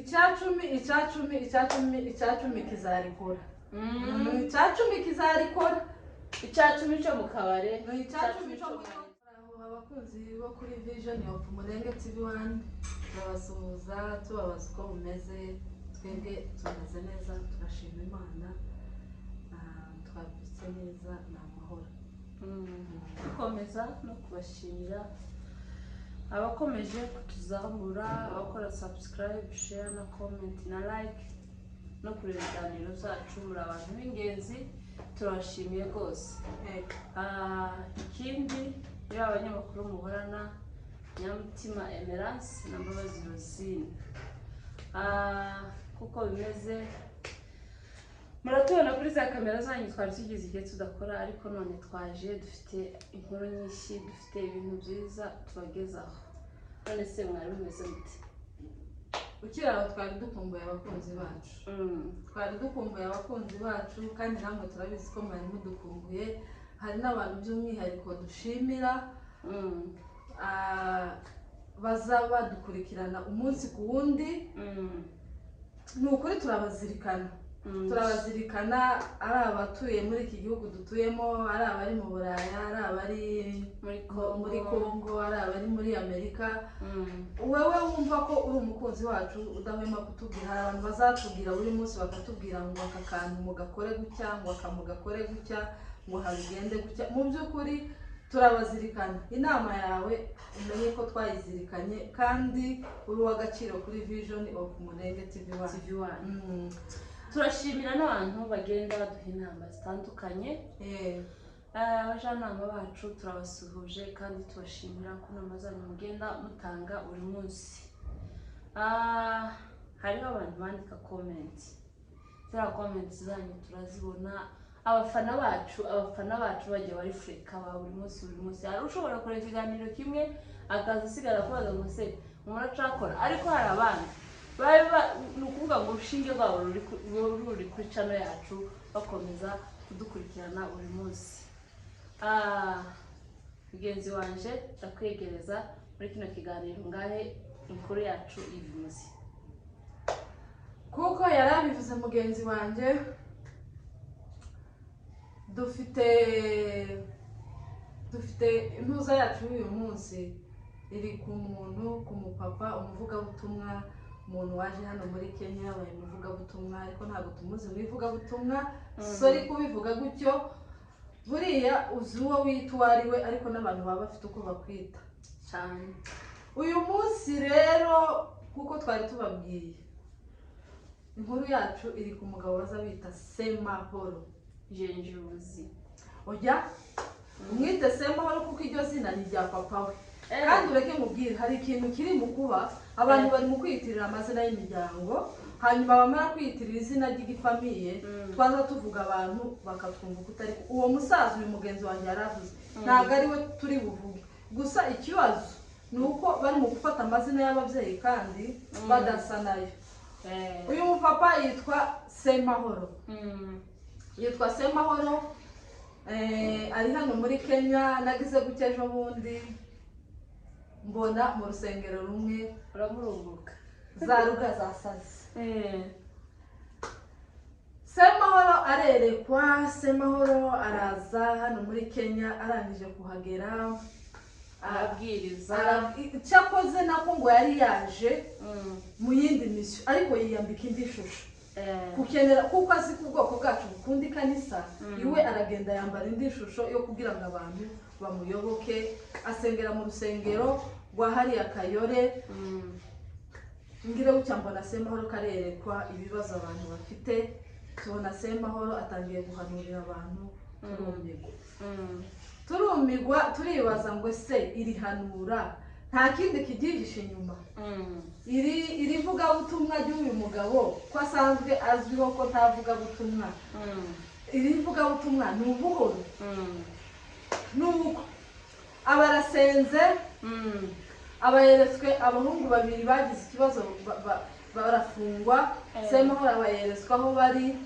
Icyacumi, icyacumi, icyacumi, icyacumi kizarikora. Icyacumi kizarikora. Icacumi cyo mu kabare. Ni icyacumi cyo mu. Aho abakunzi bo kuri Vision of Murenge TV 1, turabasuhuza, tubabaza uko bumeze. Twebwe tumeze neza, turashima Imana. Twabyutse neza, ni amahoro. Dukomeza no kubashimira abakomeje kutuzamura, abakora subscribe, share na comment na like no kureba ibiganiro byacu. Muri abantu b'ingenzi, turabashimiye rwose. Ikindi, iyo abanyamakuru muhorana Nyamutima Emerance na Mbabazi Rosine. Kuko bimeze muratubona kuri za kamera zanyu. Twari tugize igihe tudakora, ariko none twaje dufite inkuru nyinshi, dufite ibintu byiza tubagezaho. None se mwari mumeze mute? Ukiri aho, twari dukumbuye abakunzi bacu. Twari dukumbuye abakunzi bacu, kandi namwe turabizi ko mwari mudukumbuye. Hari n'abantu by'umwihariko dushimira, baza badukurikirana umunsi ku wundi. Ni ukuri turabazirikana. Turabazirikana, ari abatuye muri iki gihugu dutuyemo, ari abari mu Buraya, ari abari muri muri Congo. Congo, ari abari muri Amerika. Wowe wumva ko uri umukunzi wacu udahwema kutubwira, hari abantu bazatubwira buri munsi, bakatubwira ngo aka kantu mugakore gutya, ngo aka mugakore gutya, ngo habigende gutya. Mu by'ukuri turabazirikana. Inama yawe umenye ko twayizirikanye, kandi uri uw'agaciro kuri Vision of Murenge TV 1. TV 1. Turashimira n'abantu bagenda baduha inama zitandukanye. Abajyanama bacu turabasuhuje kandi tubashimira ku nama zanyu mugenda mutanga buri munsi. Hariho abantu bandika comment, ziriya comment zanyu turazibona. Abafana bacu bagiye bari fureka ba buri munsi, buri munsi. Hari ushobora kureba ikiganiro kimwe akaza asigara kubaza ngo: "Se muracakora?" Ariko hari abandi ni ukuvuga ngo urushinge rwabo ruri kuri channel yacu, bakomeza kudukurikirana buri munsi. Mugenzi wanje, ndakwegereza muri kino kiganiro, ngahe inkuru yacu y'ibimuzi. Kuko yari abivuze mugenzi wanjye, dufite impuza yacu y'uyu munsi iri ku muntu, ku mupapa umuvugabutumwa, umuntu waje hano muri Kenya yabaye umuvugabutumwa, ariko ntabwo tumuzi mu ivugabutumwa. Sorry kubivuga gutyo, buriya uzi uwo wita uwo ari we, ariko n'abantu baba bafite uko bakwita. Cyane. Uyu munsi rero, kuko twari tubabwiye, inkuru yacu iri ku mugabo baza bita Semahoro. Jenjuzi. Ujya umwite Semahoro kuko iryo zina ni irya papa we. Kandi ureke mubwire, hari ikintu kiri mu kuba abantu bari mu kwiyitirira amazina y'imiryango, hanyuma bamara kwiyitirira izina ry'igifamiye, twaza tuvuga abantu bakatwumva uko utari. Uwo musaza uyu mugenzi wanjye yaravuze ntabwo ari we turi buvuge. Gusa ikibazo ni uko bari mu gufata amazina y'ababyeyi kandi badasa nayo. Uyu mupapa yitwa Semahoro. Yitwa Semahoro, ari hano muri Kenya. Nagize gutya ejo bundi mbona mu rusengero rumwe. Uramurunguka. Za ruga zasaze. Semahoro arerekwa, Semahoro araza hano muri Kenya. Arangije kuhagera, arabwiriza. Cyakoze nako ngo yari yaje mu yindi mission, ariko yiyambika indi shusho kukenera, kuko azi ko ubwoko bwacu bukunda ikanisa. Iwe aragenda yambara indi shusho yo kugira ngo abantu bamuyoboke. Asengera mu rusengero rwa hariya Kayore. Ngire gutya mbona Semahoro karerekwa ibibazo abantu bafite, tubona Semahoro atangiye guhanurira abantu, turumirwa. Turumirwa, turibaza ngo: "Ese iri hanura nta kindi kiryihishe inyuma? Iri vugabutumwa ry'uyu mugabo, ko asanzwe azwiho ko ntavugabutumwa, iri vugabutumwa ni ubuhoro?" Nuko aba arasenze, aba yeretswe abahungu babiri bagize ikibazo, barafungwa. Semahoro aba yeretswe aho bari,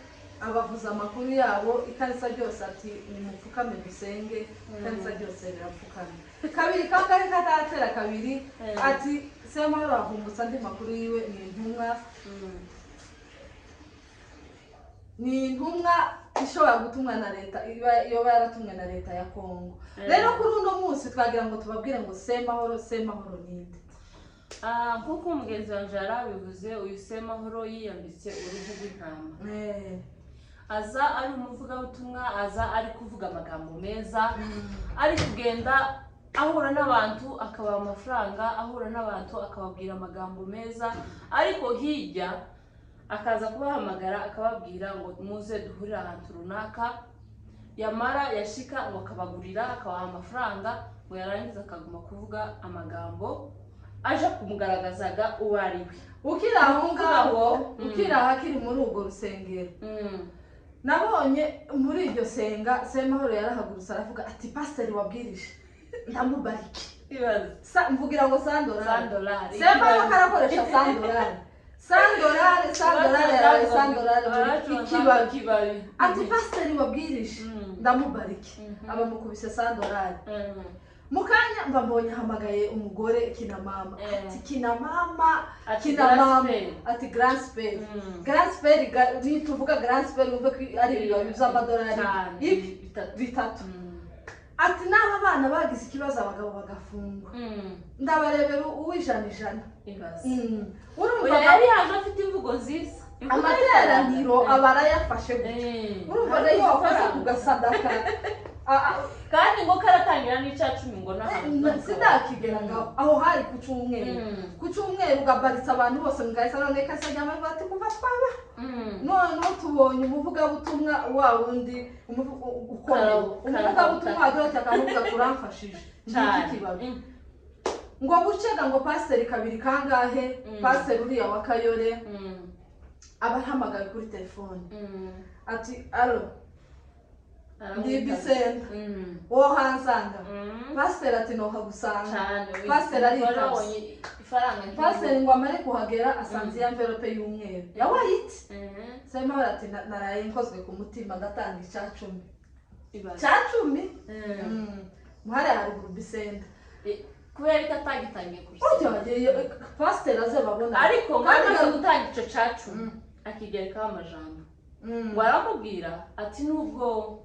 abavuza amakuru yabo. Ikanisa ryose ati: "Nimupfukame dusenge." Ikanisa ryose rirapfukame. Kabiri kangahe kataratera kabiri, ati Semahoro avumbutse andi makuru yiwe. Ni intumwa, ni intumwa ishobora gutumwa na leta, iba yoba yaratumwe na leta ya Kongo. Rero kuri uno munsi twagira ngo tubabwire ngo Semahoro, Semahoro ninde? Ah, nk'uko umugenzi wanjye yari abivuze, uyu Semahoro yiyambitse uruhu rw'intama, aza ari umuvugabutumwa, aza ari kuvuga amagambo meza, ari kugenda ahura n'abantu akabaha amafaranga, ahura n'abantu akababwira amagambo meza, ariko hirya akaza kubahamagara akababwira ngo muze duhurire ahantu runaka. Yamara yashika ngo akabagurira, akabaha amafaranga, ngo yarangiza akaguma kuvuga amagambo aje kumugaragazaga uwo ari we. Ukiri aho ngaho, ukiri aho, akiri muri urwo rusengero, nabonye muri iryo senga Semahoro yarahagurutse aravuga ati: "Pasiteri wabwirije ndamubariki." Ibaze. Mvugira ngo sandorari. Sandolari. Semahoro karakoresha sandorari, sandorari, sandorari yaraye sandorari ikibabi. Ikibabi. Ati: "Pasiteri wabwirije ndamubariki." Abamukubise sandorari. Mu kanya mba mbonye ahamagaye umugore kina mama, ati: "Kina mama." Ati kina mama. Grand. Ati grand spare, grand spare. Nituvuga grand spare wumve ko ari ibibabi by'amadolari Cyane. ibi bitatu. Bitatu. Ati: "N'aba bana bagize ikibazo, abagabo bagafungwa, ndabarebera uw'ijana ijana." Ibaze. Urumva Oya, yari yaje afite imvugo nziza. Imvugo amateraniro aba arayafashe gutya. Urumva rero iyo wakoze ku gasadaka Kandi ngo karatangira n'icya cumi ngo n'ahantu. Sindakigera ngaho. Aho hari ku cyumweru. Ku cyumweru ugabaritse abantu bose mugahita none kasajya bati kuva twaba noneho tubonye umuvugabutumwa wa wundi ukomeye, umuvugabutumwa wagira ati akavuga turamfashije ngiki Cyane. kibabi. Ngo bucega ngo pasiteri kabiri kangahe, pasiteri uriya wa Kayore, aba ahamagaye kuri telefone ati: "Allô, ndi Bisenda, wo hansanga?" Pasiteri ati: "Nohagusanga." Cyane. Pasiteri aritabye. Warabonye ifaranga nk'iri. Pasiteri ngo amare kuhagera asanze ya enveloppe y'umweru ya white. Semahoro ati: "Naraye nkozwe ku mutima, ndatanga icya cumi." Ibaze. Cya cumi. Muhariya haruguru Bisenda. Kubera ko atagitangiye Burya kurusengero. wagiye pasiteri aze babona. Ariko ngo Kandi amaze gutanga ico ca cumi akigerekaho amajambo, ngo aramubwira ati: "Nubwo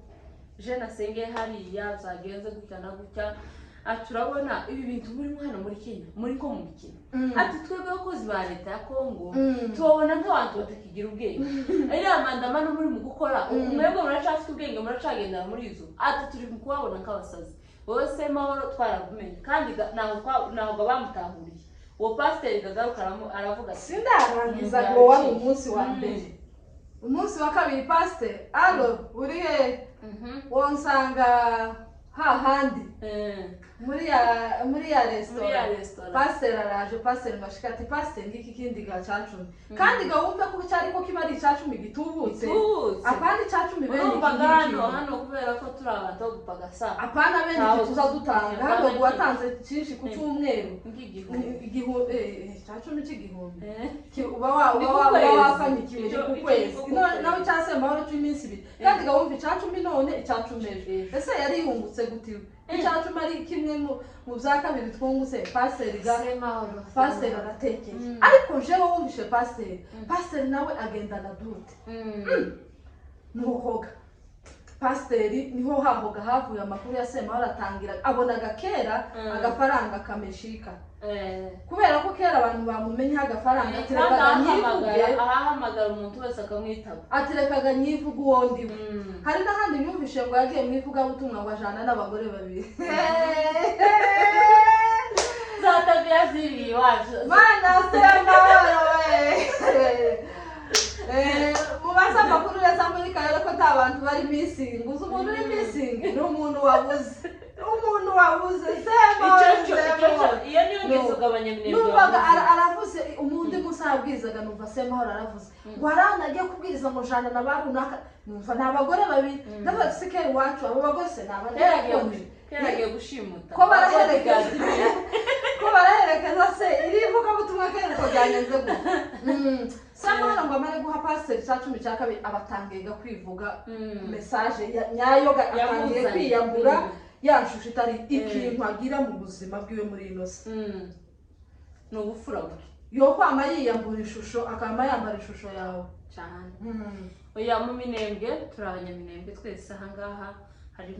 je nasengeye hariya byagenze gutya na gutya," ati, "urabona ibi bintu murimo hano muri Kenya muri ko mu mikino," ati, "twebwe abakozi ba leta ya Kongo tubabona nk'abantu batakigira ubwenge. Iriya maandamano muri mu gukora, mwebwe muracafite ubwenge, muracagendera muri izo," ati, "turi mu kubabona nk'abasazi. Wowe Semahoro twarabumenye." Kandi ntabwo bamutahuriye. Uwo pasiteri gagaruka aravuga ati Sindarangiza. Ngo wari umunsi wa mbere. Umunsi wa kabiri, pasiteri: "Allô, uri he?" "Wonsanga hahandi muri ya Muri ya resitora." Resitora. Pasiteri araje. Pasiteri ngo ashike ati: "Pasiteri, ngiki kindi ga cacumi." Kandi ga wumve ko cyari ko kiba ari icacumi gitubutse. Gitubutse. Apana icacumi bene iki Urumvaga ngiki. Hano kubera ko turi abantu bo gupagasa. Apana bene iki tuza dutanga hano. Apana. Watanze cyinshi ku cyumweru, nk'igihumbi. Igihumbi, icacumi cy'igihumbi. Ni Uba ku uba kwezi. wafanyikiwe ni ku Icyo kwezi. ni ku kwezi. Nawe icya Semahoro cy'iminsi 2, kandi ga wumva icacumi none icacumi ejo. Ese yari yungutse gute iwe? Icacumi ari kimwe mu bya kabiri twungutse. Pasiteri ga Semahoro. Pasiteri aratekeye. Ariko jewe wumvishe pasiteri, pasiteri nawe agendana dute. Nukoga pasiteri niho hahoga havuye amakuru ya Semahoro. Atangira abonaga kera agafaranga kameshika, kubera ko kera abantu bamumenyeho agafaranga. Kandi Atirekaga nyivuge. Ahahamagara umuntu wese akamwitaba. Atirekaga nyivuge uwo ndiwe. Hari n'ahandi yumvishe ngo yagiye mu ivugabutumwa, ngo ajana n'abagore babiri. Za tabiya ziri iwacu. Mana, Semahoro we! Mubaze amakuru neza muri Kayore ko nta bantu bari missing. Uzi umuntu uri missing ni umuntu wabuze, umuntu wabuze. Semahoro, Icyo cyo Semahoro. Iyo niyo ngeso No. gabanya-minembwe. Numvaga wavuze. Aravuze umundi munsi arabwirizaga, numva Semahoro aravuze ngo arana agiye kubwiriza ngo jana na ba runaka, numva ni abagore babiri. Ndavuga ati: "Sikeri iwacu abo bagore se ni Kera agiye abadiyakoni?" Kera agiye gushimuta. Ko baraherekeza, ko baraherekeza se iri ivugabutumwa kera uko byagenze gutya. Semahoro ngo amare guha pasiteri cya cumi cya kabiri, abatangiye kwivuga message nyayo, atangiye Yamuzanye. kwiyambura ya shusho itari ikintu agira mu buzima bwiwe muri ino si. Ni ubufura bwe. Yokwama yiyambura ishusho, akama yambara ishusho yawe. Cyane. Oya, mu Minembwe turi abanyaminembwe twese ahangaha, hari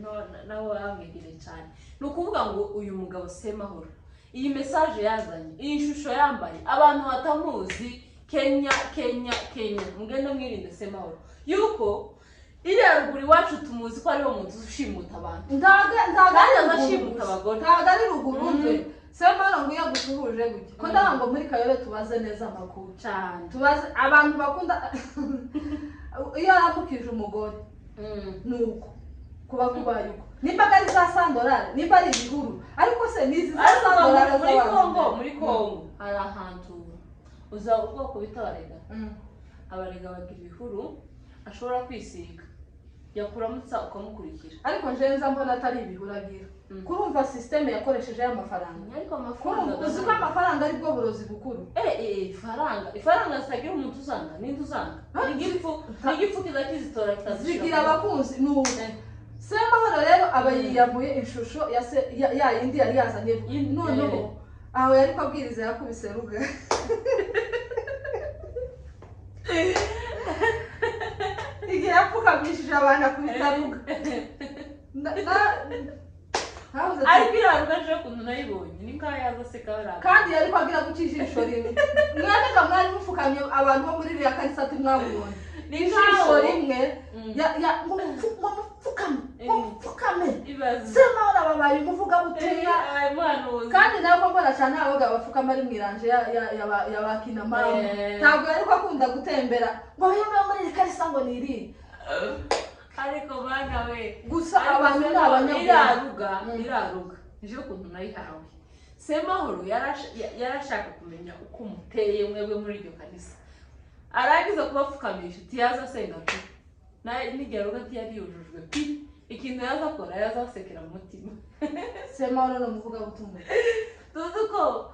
nabo bamwegereye cyane. Ni ukuvuga ngo uyu mugabo Semahoro, iyi message yazanye, iyi shusho yambaye, abantu batamuzi, Kenya, Kenya, Kenya, mugende mwirinde Semahoro, yuko iriya ruguru iwacu tumuzi ko ariwo muntu ushimuta abantu. Ntago ntago Kandi ari ruguru azashimuta gusa. abagore. Ntago ari ruguru. Mve Semahoro ngo iyo agusuhuje gutya, ko ndagira ngo muri Kayole tubaze neza amakuru, cyane. Tubaze abantu bakunda iyo aramukije umugore, nuko kuba kubaye uko, nimba ari za sandorari, nimba ari ibihuru, ariko se ni izi za Ariko sandorari muri z'abantu. Kongo, muri Kongo hari ahantu uza ubwoko bita Abarega. Abarega bagira ibihuru ashobora kwisiga, yakuramutsa ukamukurikira. Ariko njewe nza mbona atari ibihuru agira. Kurumva système yakoresheje y'amafaranga. Ariko amafaranga Kurumva, uzi ko amafaranga ari bwo burozi bukuru. Ifaranga, ifaranga zitagira umuntu uzanga, ninde uzanga? Igifu, igifu kiza kizitora kitazishira. Zigira abakunzi. Ni ubu Semahoro rero aba yiyambuye ishusho ya se ya yindi yari yazanye. Noneho aho yari kubwiriza yakubise ruga. Igihe yapfukamishije abantu akubita ruga. Habuze ati- Ariko iriya ruga jewe ukuntu nayibonye ni nkaho yaza aseka bariya. Kandi yari kwabwira guca ijisho rimwe. Mwenega mwari mupfukamye, abantu bo muri ririya kanisa, ati mwabonye Ni ijisho nkaho rimwe ngo ngo mupfukame, ngo mupfukame. Ibaze. Semahoro ababaye umuvugabutumwa. Abaye umuhanuzi. Kandi nawe ko mbona cyane abagabo bapfukama ari mu iranje ya ba kinamama. Ntabwo yari ko akunda gutembera ngo yewe muri iri kanisa ngo ni irihe. Ariko bana we, Gusa ariko abantu ni Semahoro, abanyabwenge. Iraruga, iraruga nije ukuntu nayihawe. Semahoro yarashaka kumenya uko muteye mwebwe muri iryo kanisa, arangiza kubapfukamisha tiyaza asenga pe. N'igihe aruga ntiyari yujujwe pi. Ikintu yaza akora, yaza asekera mu mutima. Semahoro ni umuvugabutumwa. Tuzi ko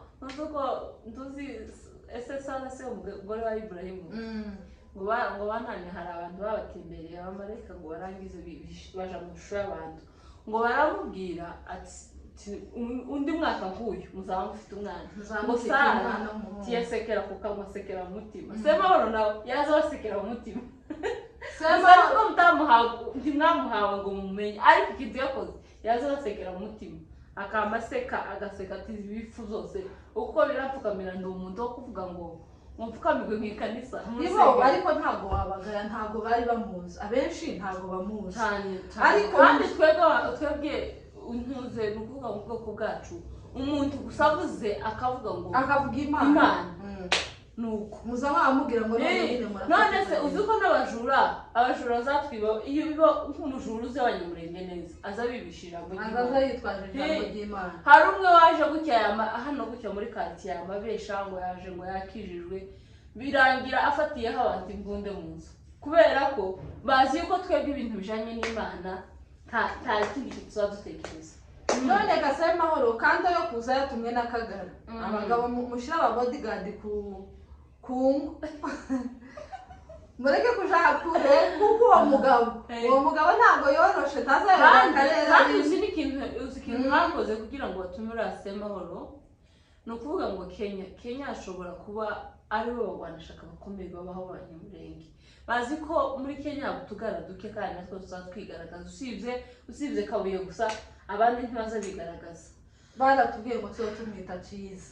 tuzi ese Sara se umugore wa Iburahimu, ngo banane hari abantu babatembereye abamarayika, ngo barangize baja mu ishusho y'abantu, ngo baramubwira ati undi mwaka nk'uyu muzaba mufite umwana. Muzaba Ngo mufite Sara umwana w'umuhungu. tiyasekera ku kanwa, asekera mu mutima. Semahoro nawe yaza basekera mu mutima. Semahoro Gusa ko mutamuhawe, ntimwamuhawe ngo mumenye, ariko ikintu yakoze, yaza basekera mu mutima, akama aseka, agaseka ati ibifu zose uko birapfukamira, ndi umuntu wo kuvuga ngo mupfukamirwe mu ikanisa mu Nibo rusengero. Ariko ntabwo wabagaya, ntabwo bari bamuzi, abenshi ntabwo bamuzi. Cyane cyane. Ariko Kandi twebwe ntuze, ni ukuvuga mu bwoko bwacu, umuntu gusa avuze akavuga ngo Akavuga Imana. Imana. Ni uko. Muza mwamubwira ngo none nyine murafata. None se uzi ko n'abajura, abajura zatwiba, iyo biba nk'umujura uzi abanyamurenge neza, aza bibishira ngo Azaza yitwaje ijambo ry'Imana. Hari umwe waje gutya hano gutya muri karitsiye yamabesha ngo yaje ngo yakijijwe, birangira afatiyeho abantu imbunde mu nzu, kubera ko bazi yuko twebwe ibintu bijanye n'Imana nta kindi kintu tuba dutekereza. None gasabe mahoro kandi ayo kuza yatumwe n'Akagara. Abagabo mushyire aba bodyguard ku ngo, mureke kuja kure, kuko uwo mugabo uwo mugabo ntabwo yoroshe, ntazayobora Kandi akarere. Kandi uzi n'ikintu, uzi ikintu bakoze kugira ngo batume uriya Semahoro? Ni ukuvuga ngo Kenya ashobora kuba ari bo bagwanashaka bakomeye babaho abanyamurenge. Bazi ko muri Kenya utugara duke, kandi natwe tuzaba twigaragaza, usibye Kabuye gusa, abandi ntibaza bigaragaza. Baratubwiye ngo tuba tumwita Cyiza.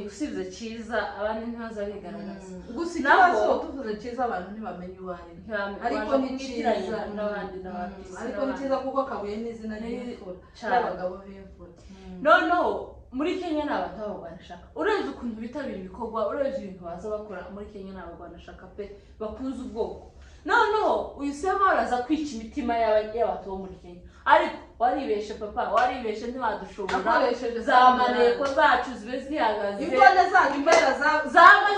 Usibye Cyiza, abandi ntibaza bigaragaza. Gusa Naho- ikibazo, tuvuze Cyiza abantu ntibamenya uwo ari we. Ariko Ariko ni cyiza n'abandi n'abandi. Ariko ni cyiza kuko Kabuye ni izina ry'imfura, Cyane. ry'abagabo b'imfura. Noneho muri Kenya ni abantu b'abagwanashaka, urebye ukuntu bitabira ibikorwa, urebye ibintu baza bakora muri Kenya, ni abagwanashaka pe, bakunze ubwoko. Noneho uyu Semahoro aza kwica imitima y'abantu bo muri Kenya, ariko waribeshe papa, waribeshe, ntiwadushobora. Akoresheje Za maneko zacu zibe zihagaze. Imbone zacu imbere za Zama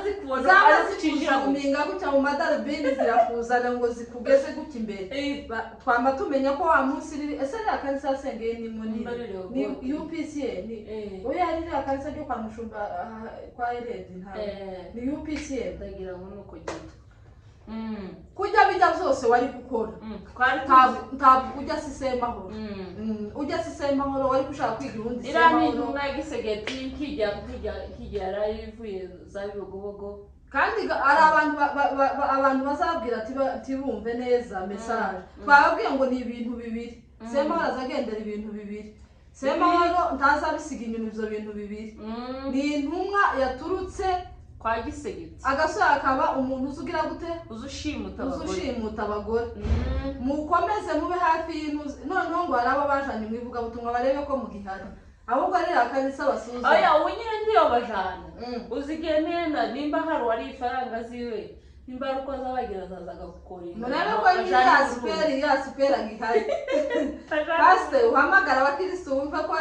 zikubona, zaba ari zicinjira mu zikuzuminga gutya mu madarubindi, zirakuzana ngo zikugeze gutya imbere. Twama tumenya ko wa munsi riri ese ririya kanisa yasengeye ni munini. Mbarire. Ni UPCA ni oya, ririya kanisa ryo kwa Mushumba, kwa Eredi, ntabwo ni UPCA. Ndagira ngo ni uko ryitwa. Kujya bijya byose wari gukora. Ntabwo ujya si Semahoro. Ujya si Semahoro wari gushaka kwiga ubundi Semahoro. Iriya ni Gisegeti kijya yarayivuye za Bibogobogo. Kandi ari abantu bazabwira ati bumve neza message. Twababwiye ngo ni ibintu bibiri. Semahoro azagendera ibintu bibiri. Semahoro ntazabisiga inyuma ibyo bintu bibiri. Ni intumwa yaturutse kwa Gisegeti. Agasore akaba umuntu uzugira gute? Uzushimuta abagore. Mukomeze mube hafi y'intuzi. Noneho ngo hari abo bajanye mu ivugabutumwa barebe ko mugihari. Ahubwo ari akanisa basuza. Oya ubu nyine ndiyo bajana. Uzigiye nena nimba hari wari ifaranga ziwe nimba ari uko azabagira azazaga gukoringa. Murebe ko nyiri ya siperi agihari. Pastor uhamagara abakristo wumva ko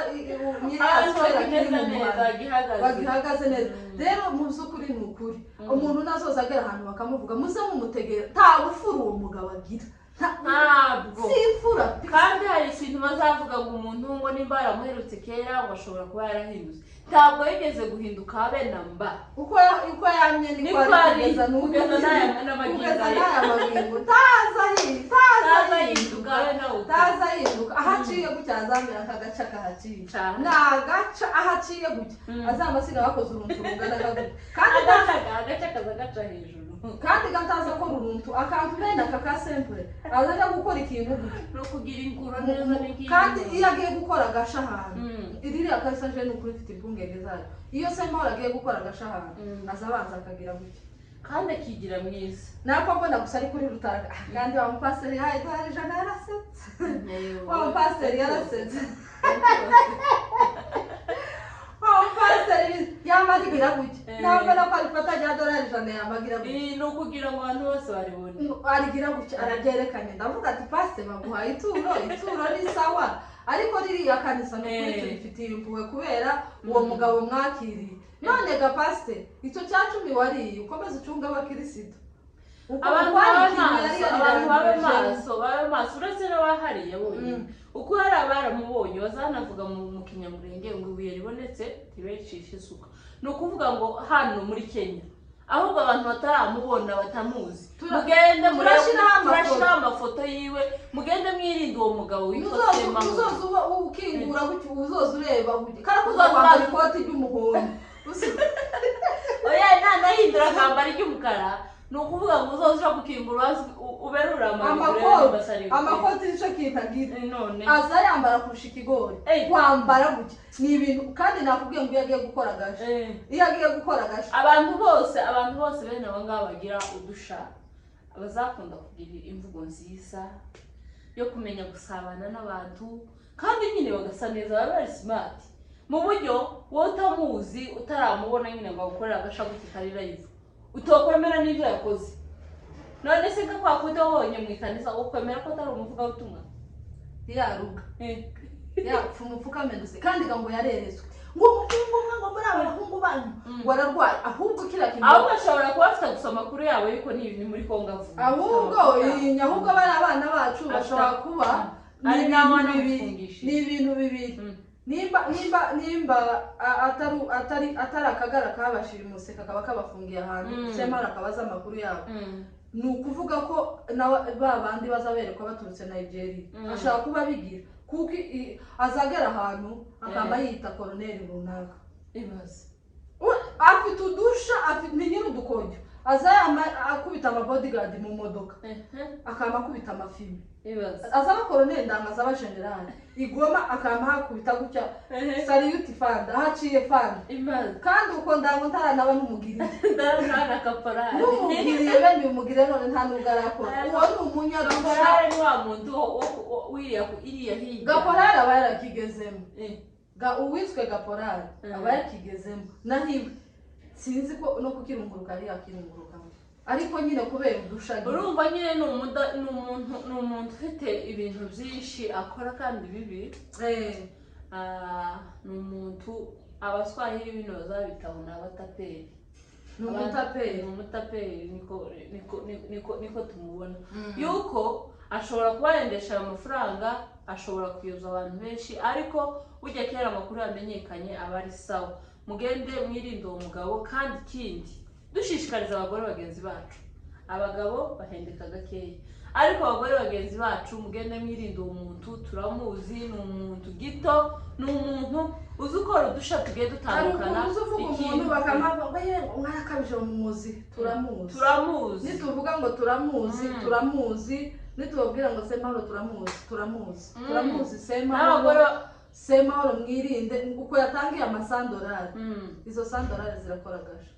nyiri ya siperi akiri mu muhanda. Bagihagaze neza. Rero mu by'ukuri ni ukuri. Umuntu nazoza agera ahantu bakamuvuga muze mumutegera. Nta bufura uwo mugabo agira. Ntabwo simfura. Kandi hari ikintu bazavuga ngo umuntu ngo nimba yaramuherutse kera ngo ashobora kuba yarahindutse. Ntabwo yigeze guhinduka habe na mba. Uko yamye niko ari kugeza n'ubu. Kugeza n'aya magingo. Taza ahinduka. Aho aciye gutya azamera akagaca kahaciye. Ni agaca aho aciye gutya. Azamasiga bakoze uruntu rungana gutya. Kandi agaca kaza gaca hejuru. Kandi gataza ko uruntu akantu bene aka ka simple azaja gukora ikintu gutya. No kugira inguro neza n'iki. Kandi iyo agiye gukora agasha ahantu. Iririya kanisa je ni ukuri ifite impungenge zayo. Iyo Semahoro agiye gukora agasha ahantu azabanza akagira gutya. Kandi akigira mwiza. Nako mbona gusa ari kuri Rutara. Kandi wa mupasiteri yahaye idolari 100 yarasetse. Wa mupasiteri yarasetse. Wa mupasiteri yamarigira gutya. Ntabwo nako arifata rya dolari 100 yamagira gutya. Ni ukugira ngo abantu bose baribone. Arigira gutya araryerekanye. Ndavuga ati pasiteri baguhaye ituro ni sawa. Ariko ririya kanisa ni ukuri turifitiye impuhwe kubera uwo mugabo mwakiriye. None ga pasiteri icyo cya 10 wariye ukomeze ucunge abakirisitu. Abantu babe maso uretse n'abahariye bonyine. Uko hari abaramubonye bazanavuga mu Kinyamurenge ngo ibuye ribonetse ntibecishe isuka. Ni ukuvuga ngo hano muri Kenya ahubwo abantu bataramubona batamuzi mugende turashyiraho amafoto yiwe, mugende mwirinde uwo mugabo witwa Semahoro. Uzoza uba ukingura gutya uzoza ureba gutya karakuza kwambara ikoti ry'umuhondo. Oya ntanahindura akambara iry'umukara. Ni ukuvuga ngo uzoza uja gukingura uberura amakoti nicyo kintu agira. Aza yambara kurusha ikigori. Kwambara gutya ni ibintu. Kandi nakubwiye ngo iyo agiye gukora agasha. Iyo agiye gukora agasha. Abantu bose bene abo ngabo bagira udusha bazakunda kugira imvugo nziza yo kumenya gusabana n'abantu kandi nyine bagasa neza baba bari smart. Mu buryo wowe utamuzi utaramubona nyine ngo agukorere agasha gutya kari live. Utokwemera n'ibyo yakoze. None se nka kwa kundi wabonye mu ikanisa ukwemera ko atari umuvugabutumwa? Yaruga. Yapfa umupfukamenduse kandi ngo yareretswe. Ngo umuhungu umwe ngo muri abahungu banyu ngo ararwaye ahubwo kira kintu. Ahubwo ashobora kuba afite gusa amakuru yabo yuko ni ibintu muri Kongo avuga. Ahubwo bari abana bacu bashobora kuba ari ni ibintu bibiri. Nimba atari akagara kabashimuse kakaba kabafungiye ahantu Semahoro akabaza amakuru yabo. Ni ukuvuga ko ba bandi bazaberekwa baturutse Nigeria ashaka kuba bigira kuko azagera ahantu akaba yita koroneri runaka. Ibaze. Afite udusha ni nyiri udukoryo. Aza akubita ama bodyguard mu modoka. Akaba akubita amafimi. Ibaze. Azaba koroneri ndanga azaba general. Igoma akaba hakubita gutya salute fanda ahaciye fanda. Ibaze. Kandi uko ndango ntaranaba n'umugiriye. Ndarana kaporari. N'umugiriye bene umugiriye none nta nubwo arakora. Uwo ni umunyarusha. Kaporari ni wa muntu wiriya iriya hirya. Gaporari aba yarakigezemo. Uwiswe gaporari aba yakigezemo. Nahiwe. Sinzi ko no kukirunguruka ari yakirunguruka. Ariko nyine kubera udusha. Urumva nyine ni umuntu ufite ibintu byinshi akora kandi bibi. Ni umuntu abaswahili bino bazabitaho ni abataperi. Ni umutaperi. Ni umutaperi niko tumubona. Yuko ashobora kuba yendesha ayo mafaranga, ashobora kuyoza abantu benshi, ariko ujya kera amakuru yamenyekanye aba ari sawa. Mugende mwirinde uwo mugabo. Kandi ikindi dushishikariza abagore bagenzi bacu Abagabo bahendeka gakeya, ariko abagore bagenzi bacu mugende mwirinde uwo muntu. Turamuzi, ni umuntu gito, ni umuntu uzi ukora udusha tugiye Hari dutandukana. ukuntu uzi uvuga umuntu bakamava ngo yewe, mwarakabije, mumuzi, turamuzi. Turamuzi. Nituvuga ngo turamuzi, turamuzi. Nitubabwira ngo Semahoro turamuzi, turamuzi. Turamuzi Semahoro. N'abagore. Semahoro mwirinde uko yatangiye amasandorari. Izo sandorari zirakora gasha.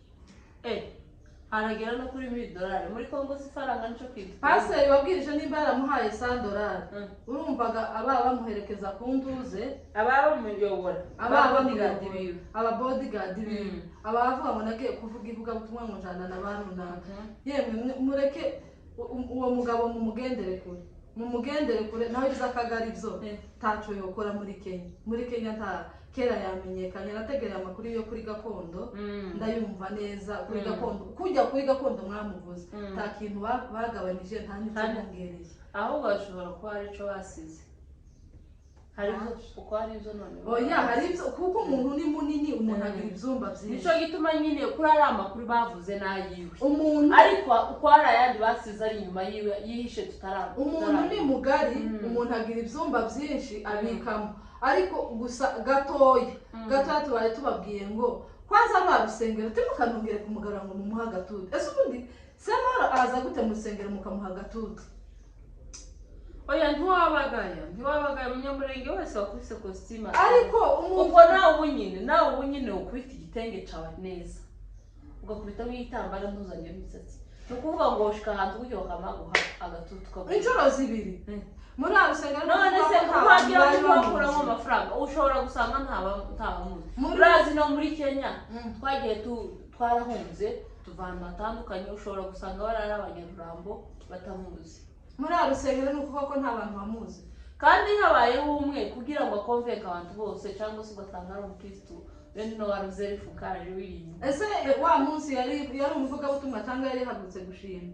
Aragera no kuri $1000 muri Kongo, si ifaranga nico kintu. Pasiteri wabwirije nimba yaramuhaye sandorari, urumvaga aba bamuherekeza ku nduze. Ababa bamuyobora. Aba bodyguard bamuyobora, biwe. Aba bodyguard biwe, abavuga ngo nagiye kuvuga ivugabutumwa ngo njana na ba runaka. Yemwe mureke uwo mugabo, mumugendere kure, mumugendere kure. Nawe iby'akagari byo ntaco yokora muri Kenya. Muri Kenya nta kera yamenyekanye. Nategereye amakuru yo kuri gakondo, ndayumva neza kuri gakondo. Kujya kuri gakondo mwamuvuze, nta kintu bagabanije, nta n'icyo bongereye. Ahubwo bashobora kuba hari ico basize, hari ibyo uko hari ibyo none. Oya, hari ibyo, kuko umuntu ni munini, umuntu agira ibyumba byinshi. Nico gituma nyine kuri ari amakuru bavuze n'ayiwe, Umuntu ariko uko hari ayandi basize ari inyuma yiwe yihishe tutarabona. Umuntu ni mugari, umuntu agira ibyumba byinshi abikamo. Ariko gusa gatoya gatoya tubaye tubabwiye ngo kwanza rwa rusengero timukanongere kumugarura ngo mumuhe agatuti. Ese ubundi Semahoro aza gute mu rusengero mukamuha agatuti? Oya, ntiwabagaya, ntiwabagaya umunyamurenge wese wakubise kositimu. Ariko umuntu Ubwo nawe ubu nyine ukubita igitenge cawe neza, ugakubitamo igitambaro, ntuzanye imisatsi, ni ukuvuga ngo ushika ahantu gutyo bakamaguha agatutu kaguha. Inshuro zibiri muri aba rusengero. None se nta bantu wagira bari ngo bakuramo bamuzi. amafaranga, ushobora gusanga ntabamuzi. Urazi no muri Kenya twagiye twarahunze tuva ahantu hatandukanye, ushobora gusanga bari ari abanyarurambo batamuzi. Muri aba rusengero ni ukuvuga ko nta bantu bamuzi. Kandi habayeho umwe kugira ngo akonvenke abantu bose, cyangwa se ugasanga ari umukristu bene no waruzeri fukaje w'inyuma. Ese wa munsi yari umuvugabutumwa cyangwa yari yahagurutse gushima?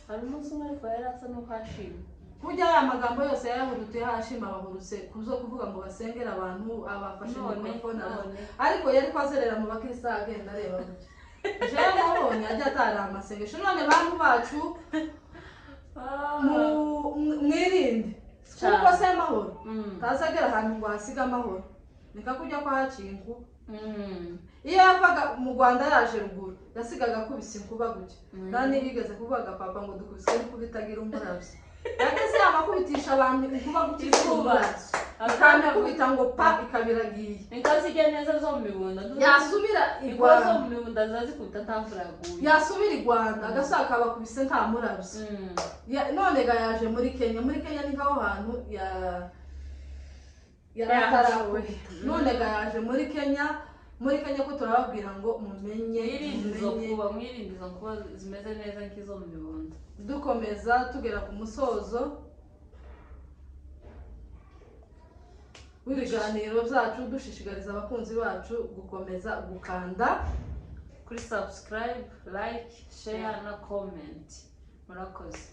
Hari umunsi umwe ariko yari asa n'uko ashima. Burya aya magambo yose yayahurutse hashima, abahurutse kuzo kuvuga ngo basengere abantu, abafashe None mikorofone. None Ariko yari kwazerera mu bakristo, agenda areba gutya. Jewe nabonye ajya atara amasengesho. None bantu bacu, mwirinde Cyane. kuko se amahoro ntazagera ahantu ngo ahasige amahoro, nika kujya ko haciye inkuba. Iyo yavaga mu Rwanda yaje ruguru, yasigaga akubise inkuba gutya. Nta yigeze kuvuga papa ngo dukubiswe n'inkuba itagira umurabyo. Yageze yamakubitisha abantu inkuba gutya ifite Inkuba. umurabyo, ikamikubita ngo pa, ikabiragiye. Inka zijya neza zo mu mibunda. Yasubira i Inkuba zo Rwanda, mu mibunda ziba zikubita nta mvura yaguye. Yasubira i Rwanda agasaka kabakubise nta murabyo. None ga yaje muri Kenya. Muri Kenya ni nkaho hantu ya yari atarakubita. None ga yaje muri Kenya. Muri Kenya ko turababwira ngo mumenye, Mwirinde izo mumenye. nkuba, mwirinde izo nkuba zimeze neza nk'izo mu mibunda. Dukomeza tugera ku musozo w'ibiganiro byacu, dushishikariza abakunzi bacu gukomeza gukanda kuri subscribe, like, share na comment. Murakoze.